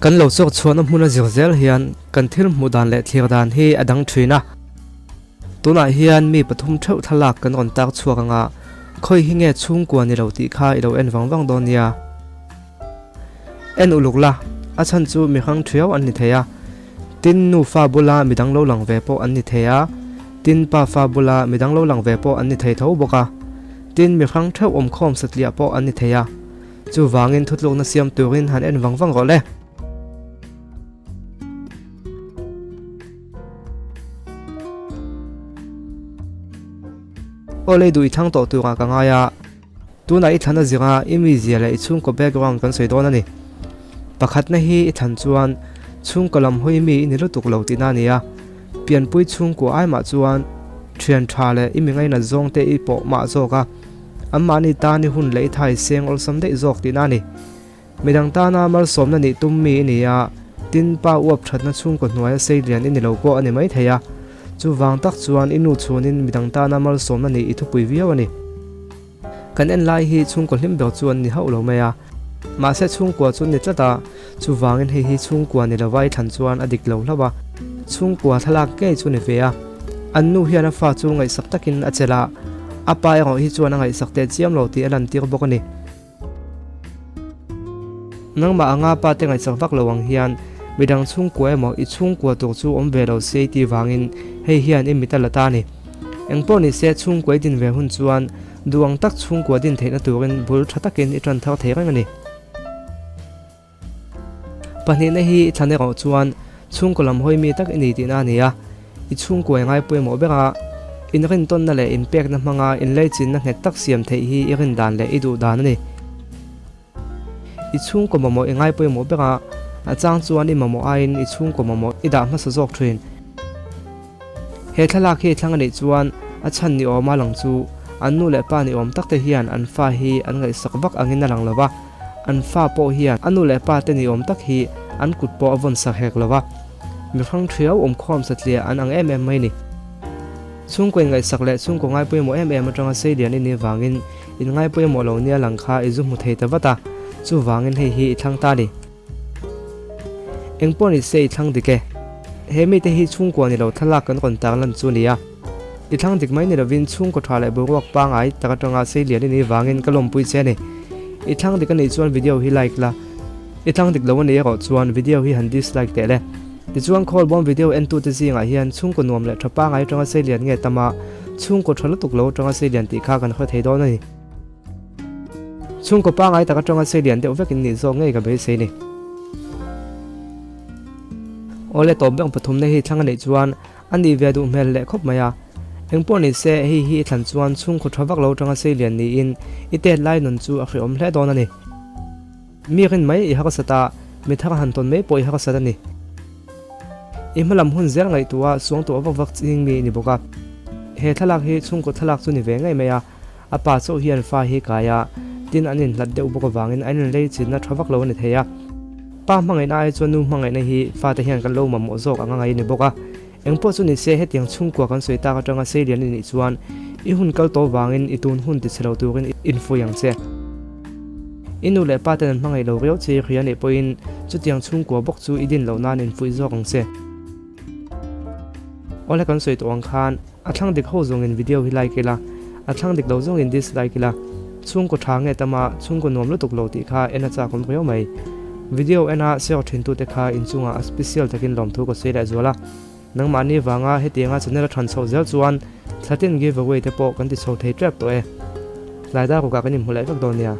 Kan lo chawk chhuahna hmuna zir zel hian kan thil hmuh dan leh thlir dan hi a dang thin a. Tunah hian mi pathum theuh thlalak kan rawn tar chhuak anga khawi hi nge chhungkua ni lo tih kha i lo en vang vang dawn nia. En uluk la, a chhan chu mi hrang thiau an ni thei a. Tin, nufa bula midang lo lang ve pawh an ni thei a, tin pafa bula midang lo lang ve pawh an ni thei tho bawk a. Tin, mi hrang theuh awmkhawm satliah pawh an ni thei a. Chuvangin thutlukna siam turin han en vang vang rawh le. Aw lei duh i thlang tawh turah ka ngai a, tunah i thlan a zira i mizia leh i chhungkaw background kan sawi dawn a ni. Pakhatna hi i thlan chuan chhungkaw lam hawi mi i ni lutuk lo tihna a ni a, pianpui chhungkua ai mah chuan thian tha leh i mi ngainat zawng te i pawh mah zawk a, anmahni tan i hun leh i thai seng awlsam daih zawk tihna a ni. Midang tana malsawmna nih tum mi i ni a, tin pa uap thatna chhungkaw hnuaia sei lian i ni lo pawh a ni maithei a. Chuvang tak chuan i nu chhunin midang tana malsawmna nih i thupui viau a ni. Kan en lai hi chhungkaw hlim ber chu an ni hauh lo mai a. Mahse chhungkua chu an ni tlat a, chuvangin hei hi chhungkua ni lova i thlan chuan a dik lo hlauh a. Chhungkua thlalak ngei chu ni ve a. An nu hian a fa chu ngaihsak takin a chelh a, a pa erawh hi chuan a ngaihsak teh chiam lo tih a lantir bawk a ni. Nangmah anga pa te ngaihsak vak lo ang hian midang chhungkua emaw i chhungkua tur chu awm ve lo se i tih vangin hei hian i mit a la ta a ni. Engpawh ni se chhungkua i din ve hun chuan duh ang tak chhungkua din theihna turin bul tha takin i tan thar thei reng a ni. Pahnihna hi i thlan erawh chuan chhungkaw lam hawi mi tak i ni tihna a ni a, i chhungkua i ngaipawimawh ber a, inrintawnna leh inpekna hmanga inleichinna nghet tak siam theih hi i rindan leh i duh dan a ni. I chhungkaw mamawh i ngaipawimawh ber a, a chang chuan i mamawh aiin i chhungkaw mamawh i dah hmasa zawk thin. He thlalak hi thlang a nih chuan a chhan ni awma lang chu an nu leh pa ni awm tak te hian an fa hi an ngaihsak vak angin a lang lo va, an fa pawh hian a nu leh pa te ni awm tak hi an kut pawh a vawn sak hek lo va, mi hrang thiau awmkhawm satliah an ang em em mai ni. Chhungkaw inngaihsak leh chhungkaw ngaipawimawh em em atanga sei lian i nih vangin in ngaipawimawh lo nia lang kha i zu hmu thei ta vat a, chuvangin hei hi i thlang ta a ni. Engpawh ni se i thlang dik e. He mite hi chhungkua ni lo thlalak kan rawn tar lan chu a ni a. I thlang dik mai ni lovin chhungkaw tha leh boruak pangai tak atanga sei lian i nih vangin ka lawmpui che a ni. I thlang dik a nih chuan video hi like la, i thlang dik lo a nih erawh chuan video hi han dislike teh le. Tichuan Khawlbawm video entute zingah hian chhungkaw nuam leh tha pangai atanga sei lian nge tam a, chhungkaw tha lutuk lo atanga sei lian tih kha kan hre thei dawn a ni. Chhungkaw pangai tak atanga sei lian deuh vekin nih zawk ngei ka beisei ni. Awle tawp beng pathumna hi thlang a neih chuan a nih ve duh hmel leh khawp mai a. Engpawh ni se hei hi i thlan chuan chhungkaw tha vak lo atanga sei lian niin i tet lai nun chu a hrehawm hle dawn a ni. Mi rin mai i harsat a, mi thar han tawn mai pawh i harsat a ni. I hmalam hun zel ngaihtuah suangtuah vak vak ching mi i ni bawk a. He thlalak hi chhungkaw thlalak chu ni ve ngei mai a. A pa chauh hian fa hi kai a, tin an inhlat deuh bawk avangin an inlei chinna tha vak lo a ni thei a. Pa hmangaihna ai chuan nu hmangaihna hi fate hian kan lo mamawh zawk ang a ngai a ni bawk a. Engpawh chu ni se hetiang chhungkua kan sawi tak atanga sei lian i nih chuan i hun kal tawh vangin i tun hun tichhe lo turin infuih ang che. I nu leh pa ten an hmangaih lo riau che i hria nih pawhin chutiang chhungkua bawk chu i din loh nan infuih zawk ang che. Awle kan sawi tawh ang khan A thlang dik ho zawngin video hi like ila, a thlang dik lo zawngin dislike ila. Chhungkaw tha nge tama chhungkaw nuam lutuk lo tih kha en a chak awm riau mai. Video en a share thin tute kha inchungah a special takin lawmthu ka sawi leh zual a. Nangmahni vanga hetianga channel a than chhoh zel chuan thlatin giveaway te pawh kan ti chho thei tep tawh e. Tlai dar rukah kan inhmu leh vek dawn nia.